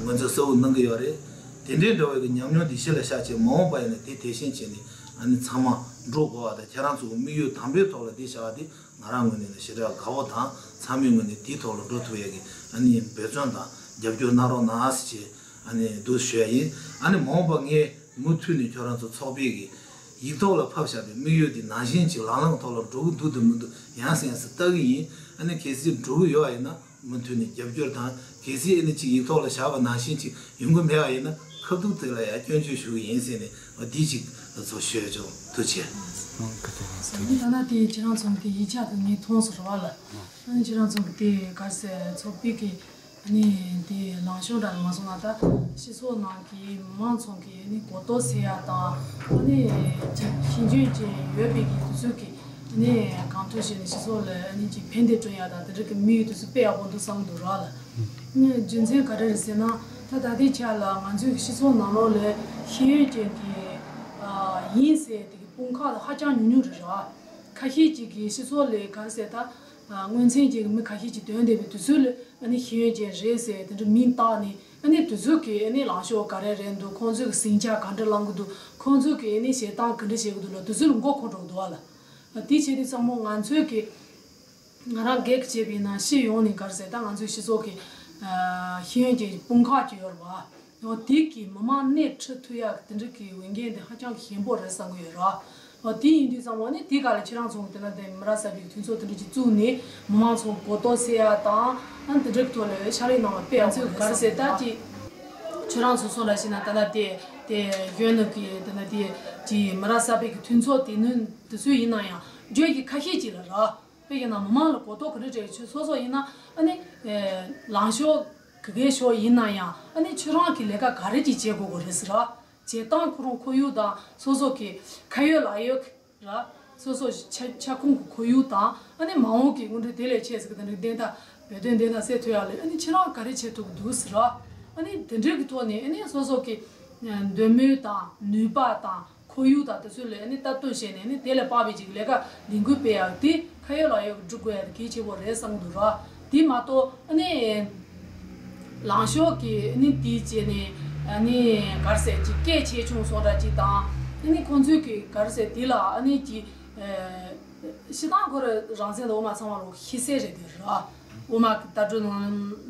ངོས་འཛིན་གསལ་བོ་གནང་གི་ཡོད་རེད། དེ་འདྲའི་འདྲ་བའི་གི་ཉམས་མྱོང་འདི་གཞི་ལ་བཞག་བྱས་མ་འོངས་པ་ཡིན་ན་དེ་དེ་བཞིན་བྱས་ནས་ཨ་ནི་ཚང་མ་འགྲོ་དགོས་པ་དང་། ཁྱེད་རང་ཚོ་གི་དམིགས་ཡུལ་དམ་པའི་ཐོག་ལ་འདི་བཞག་པ་འདི་ང་རང་ངོས་ནས་ནི་ཞེ་དྲག་དགའ་བོ་དང་། ཚང་མའི་ངོས་ནས་དེའི་ཐོག་ལ་འགྲོ་ཐུབ་ཡག་གི་ཨ་ནི་འབད་བརྩོན་དང་རྒྱབ་སྐྱོར་གནང་རོགས་གནང་ཟེར་བྱས་ཨ་ནི་འདུག་ཞུ་ཡ་ཡིན། ཨ་ནི་མ་འོངས་པ་ངས་མུ་མཐུད་ནས་ཁྱོད་རང་ཚོ་ཚོགས་པའི་གི་ཡིག་ཐོག་ལ་ཕབ་བཞག་པའི་དམིགས་ཡུལ་དེ་ནང་བཞིན་ཅིག་ལག་ལེན་ཐོག་ལ་འགྲོ་གི་འདུག་དང་མི་འདུག་ཡང་སེ་ཡང་སེ་ལྟ་གི་ཡིན། ཨ་ནི་གལ་སྲིད་འགྲོ་གི་ཡོད་པ་ཡིན་ན་མུ་མཐུད་ནས་རྒྱབ་སྐྱོར་དང་། གལ་སྲིད་ཨ་ནི་ཅིག་ཡིག་ཐོག་ལ་བཞག་པ་ནང་བཞིན་ཅིག་ཡོང་གི་མེད་པ་ཡིན་ན་ཁ་ཐུག་དེ་ལ་ཡང་སྐྱོན་བརྗོད་ཞུ་གི་ཡིན་ཟེར་ནས་འདི་ཅིག་ཚོགས་ཞུས་ཆོག་ཐུགས་རྗེ་ཆེ། ཨ་ནི་ད་ལྟ་དེ་ཁྱེད་རང་ཚོ་གི་ཡིག་ཆ་དེ་ངས་མཐོང་སོང་རེད་བ་ལ། ཨ་ནི་ཁྱེད་རང་ཚོ་གི་དེ་ག་རེ་ཟེར་ཚོགས་པའི་གི་ཨ་ནི་དེ་ལངས་ཕྱོགས་འདྲ་མ་སོང་ན། ད་སྤྱི་ཚོགས་ནང་གི་མི་མང་ཚོ་གི་ཨ་ནི་གོ་རྟོགས་སད་ཡ་དང་། ཨ་ནི་ཅིག་ཤེས་འཇོན་ཅན་ཡོད་པའི་གི་དུས་ཚོད་ཀྱི་ཨ་ནི་གང་ཐུབ་བྱས་ནས་སྤྱི་ཚོགས་ལ་ཨ་ནི་ཅིག་ཕན་བདེ་བསྐྲུན་ཡ་དང་དེ་འདྲ་གི་དམིགས་ཡུལ་དེ་ཚོ་དཔེ་ཡག་པོ་འདུག་བསམ་གྱི་འདུག་ར་ལ། ཨ་ནི་རྒྱུ་མཚན་ག་རེ་རེད་ཟེར་ན། ད་ད་ལྟའི་ཆ་ལ་ང་ཚོའི་སྤྱི་ཚོགས་ནང་ལོགས་ལ་ཤེས་ཡོན་ཅན་གྱི་ཨ་ཡིན་ཟེར་དེ་གི་དཔུང་ཁག་ཧ་ཅང་ཉུང་ཉུང་རེད་ར། ཁ་ཤས་ཅིག་གིས་སྤྱི་ཚོགས་ལ་ག་རེ་ཟེར། ད་ཨ་དངོས་མཚན་ཅན་གྱི་མི་ཁ་ཤས་ཅིག་ཐོན་བསྡད་པའི་དུས་ཚོད་ལ་ཨ་ནི་ཤེས་ཡོན་ཅན་རེད་ཟེར་དེ་འདྲ་མིང་བཏགས་ནས། ཨ་ནི་དུས་ཚོད་ཀྱི་ཨ་ནི་ལངས་ཕྱོགས་ག་རེ་རེད་འདུག་ཁོང་ཚོའི་གི་ཟིང་ཆ་ག་འདྲ་ལངས་གི་འདུག་ཁོང་ཚོའི་གི་ཨ་ནི་བྱེད་སྟངས་ག་འདྲ་བྱེད་གི་འདུག་ལ་དུས་ཚོད་ལ་མགོ་འཁོར་འགྲོ་གི་འདུག་བ་ལ། དེ་བྱས་དུས་ཙམ་པ་ང་ཚོའི་གི་ང་རང་སྒེར་གྱི་བྱས་པ་ཡིན་ན་སྤྱི་ཡོངས་ནས་ག་རེ་ཟེར། ད་ང་ཚོའི་སྤྱི་ཚོགས་ཀྱི་ཨ་ཤེས་ཡོན་ཅན་དཔུང་ཁག་ཅིག་ཡོད་རེད་བ། འོ་དེ་གི་མི་མང་སྣེ་ཁྲིད་ཐུབ་ཡག་དེ་འདྲ་གི་འོས་འགན་དེ་ཧ་ཅང་གི་ཞན་པོ་རེད་བསམ་གི་ཡོད་རེད་བ། འོ་དེ་ཡིན་དུས་ཙམ་པ་ནི་དེ་ག་ལ་ཁྱེད་རང་ཚོ་གི་དེ་ལ་དེ་མི་རབས་གསར་པའི་མཐུན་ཚོགས་དེ་འདྲ་ཅིག་བཙུགས་ནས་མི་མང་ཚོ་གོ་རྟོགས་སད་ཡག་དང་། ཨ་དེ་འདྲ་གི་ཐོག་ལ་ཕྱག་ལས་གནང་བ་དཔེ་ཡག་པོ་རེད་བསམ་གི་ཡོད་རེད་བ། ག་རེ་ཟེར། ད་ཅིག་ཁྱོད་རང་ཚོ་སོང་འདྲ་ཞིག་ན་ད་ལ་དེ་དེ་གཞོན་ནུ་གི་དེ་ལ་དེ་ཅིག་མི་རབས་གསར་པའི་གི་མཐུན་ཚོགས་དེ་ནི་དེ་ཚོ་ཡིན་ན་ཡང་བརྗོད་ཀྱི་ཁ་ཤས་ཅིག་ལ་ར། དཔེ་བྱས་ན་མི་མང་ལ་གོ་རྟོགས་ག་རེ་སྤྲད། ཁྱོད་སོ་སོ་ཡིན་ན་ཨ་ནི་ལངས་ཕྱོགས་ག་གེ་ཕྱོགས་ཡིན་ན་ཡང་ཨ་ནི་ཁྱོད་རང་གི་ལས་ཀ་ག་རེ་ཅིག་བྱེད་དགོས་དགོས་རེད་ཟེར་ར། བྱེད་སྟངས་ཁོ་རང་ཁོར་ཡུག་དང་སོ་སོ་གི་ཁ་ཡོད་ལག་ཡོད་ར། སོ་སོ་ཁྱབ་ཁྱབ་ཁོངས་ཀྱི་ཁོར་ཡུག་དང་ཨ་ནི་མ་འོངས་ཀྱི་དངོས་འབྲེལ་དེ་ལས་ཆེ་ཟེར་གི་དེ་འདྲའི་བདེན་མཐའ་བོད་དོན་བདེན་མཐའ་གསལ་ཐུབ་ཡག་ལ་ཨ་ནི་ཁྱེད་རང་ག་རེ་བྱེད་ཐུབ་ཀྱི་འདུག་ཟེར་ར། ཨ་ནི་དེ་འདྲའི་གི་ཐོག་ནས་ཨ་ནི་སོ་སོ་གི་འདོད་མོས་དང་ནུས་པ་དང་ཁོར་ཡུག་དང་དེ་ཚོ་ལ་ཨ་ནི་ལྟ་རྟོག་བྱས་ནས་ཨ་ནི་དེ་ལ་དཔག་པའི་ཅིག་ལས་ཀ་ལས་འགུལ་སྤེལ་ཡག་དེ་ཁ་ཡོད་ལག་ཡོད་ཀྱི་སྒྲུབ་དགོས་ཡག་དེ་གལ་ཆེ་བོ་རེད་བསམ་གྱི་འདུག་ར། དེ་མ་གཏོགས་ཨ་ནི་ལངས་ཕྱོགས་ཀྱི་ཨ་ནི་དེ་བྱས་ནས་ཨ་ནི་ག་རེ་ཟེར་ཅིག་སྐད་ཆེ་ཆུང་སོགས་འདྲ་ཅིག་དང་། ཨ་ནི་ཁོང་ཚོའི་གི་ག་རེ་ཟེར་དེ་ལ་ཨ་ནི་ཅིག་ཨ་སྤྱིར་བཏང་ཁོ་རང་རང་བཙན་དང་དབུ་མ་ཚང་མ་ལོག་ཤེས་གསལ་རེད་དེ་ར། དབུ་མ་གི་ལྟ་གྲུབ་ནང་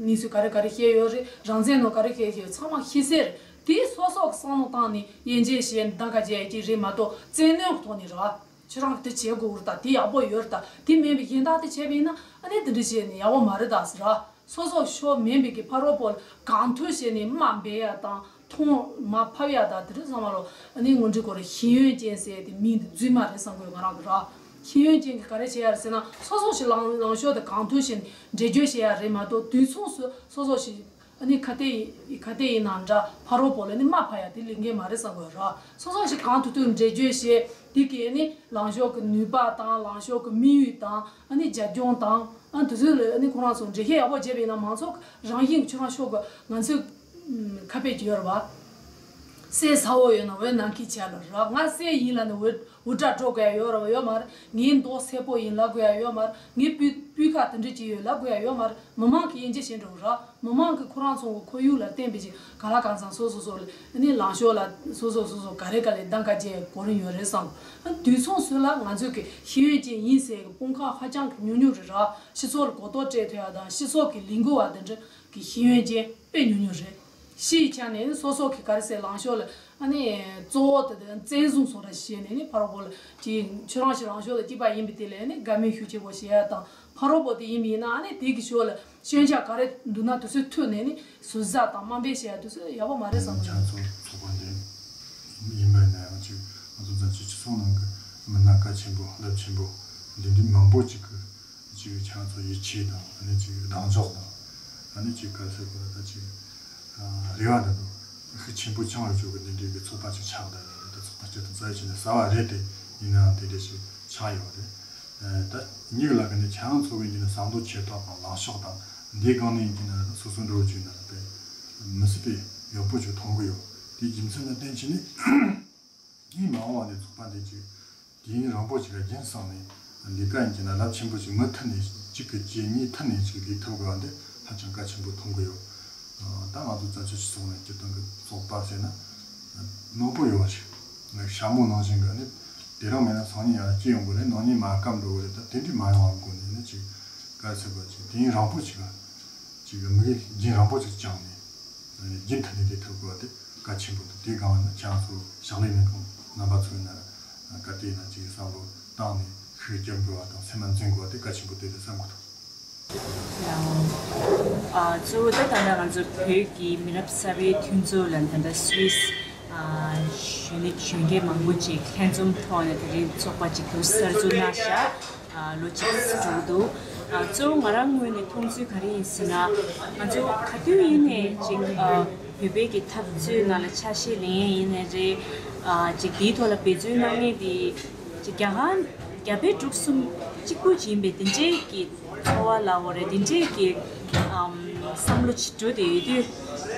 གནས་ཚུལ་ག་རེ་ག་རེ་བཤད་ཡོད་རེད། རང་བཙན་ནང་ག་རེ་བཤད་ཡོད་ཚང་མ་ཤེས་གསལ་རེད། དེ་སོ་སོ་གི་བསམ་བློ་བཏང་ནས་དབྱེ་འབྱེད་བྱས་ནས་གདམ་ག་བྱས་ཀྱི་རེད་མ་གཏོགས་བཙན་གནོན་གྱི་ཐོག་ནས་ར། ཁྱེད་རང་གི་དེ་བྱེད་དགོས་རེད་ད། དེ་ཡག་པོ་ཡོད་རེད་ད། དེ་མིན་པའི་གཞན་དག་དེ་བྱས་པ་ཡིན་ན་ཨ་ནི་དེ་འདྲ་བྱས་ནས་ཡག་པོ་མ་རེད་ད་ཟེར་ར། སོ་སོ་ཕྱོགས་མིན་པའི་གི་ཕ་རོལ་པོ་ལ་གང་ཐུབ་བྱས་ནས་དམའ་འབེབས་ཡ་དང་མཐོང་མར་ཕབ་ཡ་དང་དེ་འདྲ་ཚང་མ་ལོ་ཨ་ནི་དངོས་འབྲེལ་སྐོར་ལ་ཤེས་ཡོན་ཅན་ཟེར་དེ་མིང་དེ་རྫུན་མ་རེད་བསམ་གི་ཡོད་ང་རང་གི་ར། ཤེས་ཡོན་ཅན་གྱིས་ག་རེ་བྱེད་ཡ་རེད་ཟེར་ན་སོ་སོ་ཞིག་ལངས་ལངས་ཕྱོགས་དེ་གང་ཐུབ་བྱས་ནས་འགྲེལ་བརྗོད་བྱེད་ཡ་རེད་མ་གཏོགས་དུས་མཚུངས་སུ་སོ་སོ་ཞིག་ཨ་ནི་ཁ་གཏད་ཡིན་ཁ་གཏད་ཡིན་ནམ་འདྲ་ཕ་རོལ་པོ་ལ་ནི་དམའ་ཕབ་ཡ་དེ་ལས་འགན་མ་རེད་བསམ་གི་ཡོད་ར། སོ་སོ་ཞིག་གང་ཐུབ་ཐུབ་འགྲེལ་བརྗོད་བྱེད་དེ་གི་ཨ་ནི་ལངས་ཕྱོགས་ཀྱི་ནུས་པ་དང་ལངས་ཕྱོགས་ཀྱི་དམིགས་ཡུལ་དང་ཨ་ནི་རྒྱབ་ལྗོངས་དང་ཨ་དེ་ཚོ་ལ་ཨ་ནི་ཁོ་རང་ཚོ་འགྲེལ་བཤད་ཡག་པོ་བྱས་པ་ཡིན་ན་མང་ཚོགས་ཀྱི་རང་བཞིན་གྱི་ཁྱོད་རང་ཕྱོགས་ཀྱི་ང་ཚོས་ཁ་གཏད་ཀྱི་ཡོད་རེད་བ། གསེར་ས་འོག་ཡོད་ན་འོད་ནམ་མཁའི་བྱ་ལ་རག་ང་གསེར་ཡིན་ལབ་ནས་འོད་འུར་སྒྲ་སྒྲོག་དགོས་ཡ་ཡོད་ར་ཡོད་མ་རེད། ངའི་མདོག་སེར་པོ་ཡིན་ལབ་དགོས་ཡ་ཡོད་མ་རེད། ངའི་སྤུས་སྤུས་ཀ་དེ་འདྲ་ཅིག་ཡོད་ལབ་དགོས་ཡ་ཡོད་མ་རེད། མི་མང་གིས་དབྱེ་འབྱེད་བྱེད་འགྲོ་ར། མི་མང་གིས་ཁོ་རང་ཚོ་གི་ཁོར་ཡུག་ལ་བརྟེན་པའི་ཅིག་ག་ལ་གང་འཚམ་སོ་སོ་སོ་ལ་ནི་ལངས་ཕྱོགས་ལ་སོ་སོ་སོ་སོ་ག་རེ་ག་ལས་གདམ་ག་བྱེད་གོ་རིམ་ཡོད་རེད་བསམ། དུས་མཚུངས་སུ་ལ་ང་ཚོས་ཀྱི་ཤེས་ཡོན་ཅན་ཡིན་ཟེར་གི་དཔུང་ཁག་ཧ་ཅང་གི་ཉུང་ཉུང་རེད་ར། སྤྱི་ཚོགས་ལ་གོ་རྟོགས་སྤྲད་ཐུབ་ཡ་དང་སྤྱི་ཚོགས་ཀྱི་ལས་འགུལ་བ་དེ་འདྲ་གི་ཤེས་ཡོན་ཅན་དཔེ་ཉུང་ཉུང་རེད། སྤྱིའི་ཆ་ནས་ནི་སོ་སོ་གི་ག་རེ་ཟེར་ལངས་ཕྱོགས་ལ་ཨ་ནི་གཙོ་བོ་དེ་དེ་བཙན་བཟུང་སོང་ར་བྱས་ནས་ནི་ཕ་རོལ་པོ་ལ་ཅིག་ཁྱོད་རང་ཞིག་ལངས་ཕྱོགས་ལ་སྐྱིད་པ་ཡིན་པའི་དེ་ལས་ནི་དགའ་མོས་ཤུགས་ཆེ་པོ་བྱེད་ཡ་དང་ཕ་རོལ་པོ་དེ་ཡིན་པ་ཡིན་ན་ཨ་ནི་དེ་གི་ཕྱོགས་ལ་སྐྱོན་ཆ་ག་རེ་འདུག་ན་དེ་ཚོ་ཐོས་ནས་ནི་ཟུར་ཟ་དང་དམའ་འབེབས་བྱེད་ཡ་དེ་ཚོ་ཡག་པོ་མ་རེད་བསམ་གི་འདུག་ཆང་ཚོ་ཚོགས་པ་འདི་ཡིན་པ་ཡིན་ན་ཡང་ཅིག་ང་ཚོ་བཙན་བྱོལ་སྤྱི་ཚོགས་ནང་གི་མི་སྣ་གལ་ཆེན་པོ་རླབས་ཆེན་པོ་འདི་འདྲའི་མང་པོ་ཅིག་གི་ཅིག་ཁྱེད་ཚོ་ཡིད་ཆེས་དང་ཨ་ནི་ཅིག་གདེང་འཇོག་དང་ཨ་ནི་ཅིག་ག་ཟེར་དགོས་ལ་ད་ཅིག་རེ་བ་འདྲ་འདུག་ཤུགས་ཆེན་པོ་བཅངས་ཡོད་ཆོག་གི་འདི་འདྲའི་གི་ཚོགས་པ་ཅིག་ཆགས་བསྡད་ཡོད་རེད། ད་ཚོགས་པ་སྤྱི་དང་རྩ་ཡི་ཆེ་ནས་གསར་བ་རེད་དེ་ཡིན་ནའང་དེ་འདྲ་ཞིག་ཆགས་ཡོད་རེད། ད་ཉིག་ལ་གི་ནི་ཁྱེད་ཚོ་གི་འདི་ནི་བསམ་བློ་འཁྱེར་སྟངས་དང་ལངས་ཕྱོགས་དང་འདི་སྒང་ནས་ཀྱི་ནི་སོ་སོ་འགྲོ་བཅུག་ན་ད་དཔེ་མི་སྲིད་པའི་ཡག་པོ་ཅིག་མཐོང་གི་ཡོད། དེའི་རྒྱུ་མཚན་ལ་བརྟེན་བྱས་ནས། དེའི་མ་འོངས་པ་ནས་ཚོགས་པ་འདི་ཅིག་དུས་ཡུན་རིང་པོ་ཅིག་ལ་རྒྱུན་བསྲིངས་ནས་ལས་ཀ་ཡིན་གྱི་ན་རླབས་ཆེན་པོ་ཅིག་མུ་མཐུད་ནས་གཅིག་གི་རྗེས་གཉིས་མཐུད་ནས་ཅིག་ལས་ཐུབ་དགོས་པ་འདི་ཧ་ཅང་གལ་ཆེན་པོ་མཐོང་གི་ཡོད། ད་ང་ཚོ་བཙན་བྱོལ་སྤྱི་ཚོགས་ནང་སྤྱིར་བཏང་གི་ཚོགས་པ་ཟེར་ན་མང་པོ་ཡོད་པ་ཞིག་ཤ་མོ་ནང་བཞིན་གི་ནི་དེ་རིང་མེད་ན་སང་ཉིན་ཡང་སྐྱེ་ཡོང་གི་རེད། གནངས་ཉིན་མ་སྐམ་འགྲོ་གི་རེད། ད་དེ་འདྲ་མ་ཡོང་བ་དགོས་ནས་ནི་ཅིག་གལ་ཆེ་བ་ཅིག་དུས་ཡུན་རིང་པོ་ཅིག་ལ་ཅིག་དམིགས་ཡུལ་རྒྱུན་རིང་པོ་ཅིག་བཅངས་ནས། རྒྱུན་མཐུད་ནས་དེ་ཐུབ་དགོས་པ་དེ་གལ་ཆེན་པོ་འདུག་དེའི་སྒང་ལ་ཁྱེད་རང་ཚོ་ཕྱག་ལས་གནང་མཁན་རྣམ་པ་ཚོ་ཡིན་ན་ག་དུས་ཡིན་ན་ཅིག་བསམ་བློ་བཏང་ནས་ཤུགས་རྒྱབ་དགོས་པ་དང་སེམས་ལ་འཛིན་དགོས་པ་དེ་གལ་ཆེན་པོ་དེ་རེད་བསམ་གྱི་འདུག་ཨ་གཙོ་བོ་ད་ད་ལྟ་ང་ཚོ་བོད་ཀྱི་མི་རབས་གསར་པའི་མཐུན་ཚོགས་ལ་ད་ལྟ་སུད་སི་ཨ་གཞོན་གཞོན་སྐྱེས་མང་པོ་ཅིག་ལྷན་འཛོམས་ཐོག་ནས་དེ་རིང་ཚོགས་པ་ཅིག་ཏུ་གསར་འཛུགས་གནང་བཞག་ཨ་ལོ་གཅིག་འགྲོ་གི་འདུག་ཨ་གཙོ་བོ་ང་རང་ངོས་ནས་མཐོང་ཚུལ་ག་རེ་ཡིན་ཟེར་ན། ང་ཚོ་ག་དུས་ཡིན་ནའི་ཅིག་ཨ་བོད་པའི་གི་འཐབ་རྩོད་ནང་ལ་ཆ་ཤས་ལེན་ཡས་ཡིན་ནའི་རེད། ཨ་ཅིག་དེའི་ཐོག་ལ་འབད་བརྩོན་གནང་མཁན་དེ་ཅིག་རྒྱ་གར་རྒྱ་བལ་འབྲུག་གསུམ་གཅིག་པུ་ཅིག་ཡིན་པའི་དེ་འདྲའི་གི་ཚོར་བ་ལ་འོ་རེད། དེ་འདྲའི་གི་ཨམ་བསམ་བློ་ཅིག་འགྲོ་བསྡད་ཡོད་དུས།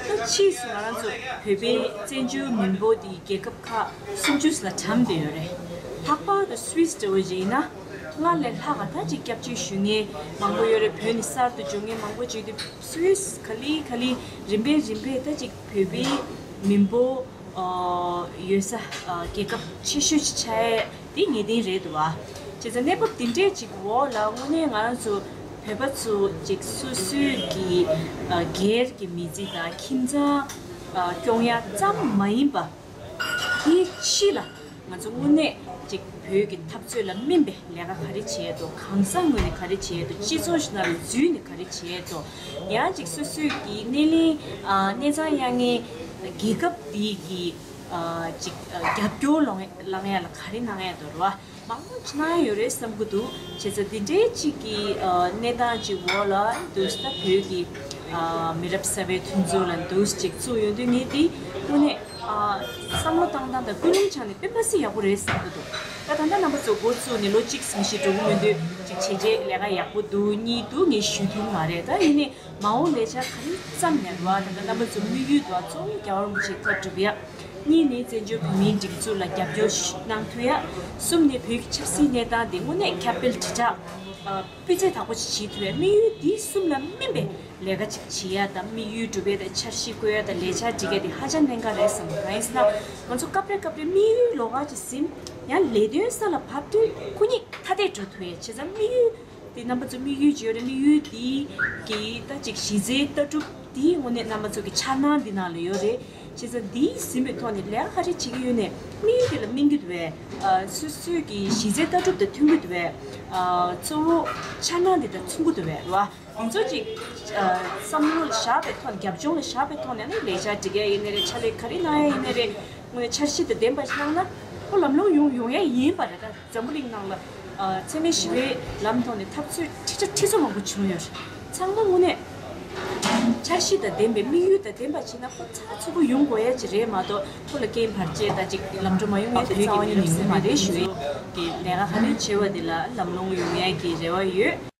ད་ཕྱིས་སུ་ང་རང་ཚོ་བོད་པའི་བཙན་བྱོལ་མི་འབོར་དེ་རྒྱལ་ཁབ་ཁག་སུམ་ཅུ་ལ་གྲམ་བསྡད་ཡོད་རེད། ལྷག་པར་དུ་སུད་སི་འདྲ་བོ་ཞིག་ཡིན་ན། སྔར་ལས་ལྷག་ག་ད་ཅིག་སྐྱབས་བཅོལ་ཞུ་མཁན་མང་པོ་ཡོད་རེད། བོད་ནས་གསར་དུ་འབྱོར་མཁན་མང་པོ་ཅིག་དུས་སུད་སི་ག་ལེ་ག་ལེ་རིམ་པས་རིམ་པས་ད་ཅིག་བོད་པའི་མི་འབོར་ཡོད་ས་རྒྱལ་ཁབ་ཆེ་ཤོས་ཅིག་ཆགས་ཡས་དེ་ངེས་གཏན་རེད་འདུག་བ། བྱས་ཙང་གནས་བབ་འདི་འདྲས་ཅིག་འོག་ལ་དངོས་གནས་ང་རང་ཚོ་བོད་པ་ཚོ་ཅིག་སོ་སོའི་གི་སྒེར་གྱི་མི་ཚེ་དང་ཁྱིམ་ཚང་སྐྱོང་ཡ་ཙམ་མ་ཡིན་པ། དེའི་ཕྱི་ལ་ང་ཚོ་དངོས་གནས་ཅིག་བོད་ཀྱི་འཐབ་རྩོད་ལ་སྨིན་པའི་ལས་ཀ་ག་རེ་བྱས་འདུག་གང་ཟག་ངོས་ནས་ག་རེ་བྱས་འདུག་སྤྱི་ཚོགས་ཤིག་ནང་ལ་འཛུལ་ནས་ག་རེ་བྱས་འདུག་ཡང་ཅིག་སོ་སོའི་གི་སྣེ་ལེན་ཨ་གནས་ཚང་གཡར་མཁན་རྒྱལ་ཁབ་འདི་གི་ཨ་ཅིག་ཨ་རྒྱབ་སྐྱོར་ལོང་བླང་ཡ་ལ་ག་རེ་གནང་ཡ་འདུག་རེད་བ། མང་པོ་ཅིག་གནང་ཡ་ཡོད་རེད་བསམ་གྱི་འདུག་བྱས་ཙང་འདི་འདྲའི་ཅིག་གི་ཨ་གནས་སྟངས་ཅིག་འོག་ལ་འདུག་སེ་ད་བོད་ཀྱི་ཨ་མི་རབས་གསར་པའི་མཐུན་ཚོགས་ལ་འདུག་སེ་ཅིག་བཙུགས་ཡོང་དུས་ངས་འདི་དངོས་གནས། ཨ། བསམ་བློ་བཏང་སྟངས་དང་ཀུན་སློང་ཆ་ནས་དཔེ་མ་སྲིད་ཡག་པོ་རེད་བསམ་གྱི་འདུག་ད་ད་ལྟ་རྣམ་པ་ཚོ་འགོ་བཙུགས་ནས་ལོ་གཅིག་ཙམ་ཞིག་འགྲོ་གི་མི་འདུག་ཅིག་བྱས་རྗེས་ལས་ཀ་ཡག་པོ་འདུག་གཉིས་འདུག་ངས་ཞུ་ཐུབ་མ་རེད། ད་ཡིན་ནའི་མ་འོངས་ལས་འཆར་ག་རེ་བརྩམས་ནས་རེད་བ། ད་ལྟ་རྣམ་པ་ཚོ་དམིགས་ཡུལ་དུ་གཙོ་བོ་རྒྱལ་བ་རིན་པོ་ཆེ་མཐའ་སྒྲུབ་ཡ། གཉིས་ནས་བཙན་བྱོལ་བོད་མིའི་སྒྲིག་འཛུགས་ལ་རྒྱབ་སྐྱོར་ཞིག་གནང་ཐུབ་ཡ། གསུམ་ནས་བོད་ཀྱི་ཆབ་སྲིད་གནས་སྟངས་དེ་དངོས་གནས་ཁྱབ་སྤེལ་དྲིལ་བསྒྲགས། སྤུས་ཚད་དག་པོ་ཞིག་བྱེད་ཐུབ་ཡ། དམིགས་ཡུལ་འདི་གསུམ་ལ་སྨིན་པའི་ལས་ཀ་ཅིག་བྱེད་ཡ་དང་། དམིགས་ཡུལ་སྒྲུབ་ཡ་དང་། འཆར་གཞི་བཀོད་ཡ་དང་། ལས་འཆར་སྒྲིག་ཡ་དེ་ཧ་ཅང་གནད་འགག་རེད་བསམ་གི། གང་ཡིན་ཟེར་ན། ང་ཚོ་སྐབས་རེ་སྐབས་རེ་དམིགས་ཡུལ་ལོགས་ཀ་ཅིག་ཟིན། ཡང་ལས་དོན་ས་ལ་བབས་དུས་ཁོ་གཉིས་ཐ་དད་འགྲོ་ཐུབ་ཡ། བྱས་ཙང་དམིགས་ཡུལ་དེ་རྣམ་པ་ཚོ་དམིགས་ཡུལ་ཅིག་ཡོད་རེད། དམིགས་ཡུལ་དེ་གི་ད་ཅིག་གཞི་རྩའི་ལྟ་གྲུབ་དེ་དངོས་གནས་རྣམ་པ་ཚོ་གི་འཆར་སྣང་འདི་ནང་ལ་ཡོད་རེད། བྱས་ཙང་འདི་ཟིན་པའི་ཐོག་ནས་ལས་ཀ་ག་རེ་བྱེད་ཀྱི་ཡོད་ནའི་དམིགས་ཡུལ་དེ་ལ་སྨིན་གྱི་འདུག་བས། སོ་སོའི་གི་གཞི་རྩའི་ལྟ་གྲུབ་དང་མཐུན་གྱི་འདུག་བས། གཙོ་བོ་འཆར་སྣང་འདི་དང་མཚུངས་ཀྱི་འདུག་བས་རེད་བ། དེ་ཚོ་ཅིག་བསམ་བློ་ལ་བཞག་པའི་ཐོག་ནས། རྒྱབ་ལྗོངས་ལ་བཞག་པའི་ཐོག་ནས་ནི་ལས་འཆར་སྒྲིག་ཡ་ཡིན་ནའི་རེད། ཕྱག་ལས་ག་རེ་གནང་ཡ་ཡིན་ནའི་རེད། དངོས་གནས་འཆར་གཞི་དང་ལྡན་པ་ཞིག་གནང་ན་ཁོ་ལམ་ལྷོང་ཡོང་ཡོང་ཡ་ཡིན་པ་རེད། ད་འཛམ་བུ་གླིང་ནང་ལ་འཚེ་མེད་ཞི་བའི་ལམ་ཐོག་ནས་འཐབ་རྩོད་ཁྲི་ཕྲག་ཁྲི་ཚོ་མང་པོ་བྱུང་ཡོད་རེད། ཚང་མ་དངོས་གནས་འཆར་གཞི་དང་ལྡན་པའི། དམིགས་ཡུལ་དང་ལྡན་པ་བྱས་ན་ཁོ་ཚགས་ཚུད་པོ་ཡོང་དགོས་ཡ་ཅིག་རེད་མ་གཏོགས། ཁོ་ལ་རྐྱེན་བར་ཆད་དང་ཅིག་ལམ་འགྲོ་མ་ཡོང་ཡ་དེ་རྩ་བ་ཉིད་ནས་ཡོང་གི་མ་རེད་ཞུ་ཡ། གི་ལས་ཀ་ག་རེ་བྱེད་པ་དེ་ལ་ལམ་ལྷོང་ཡོང་ཡ་གི་རེ་བ་ཡོད།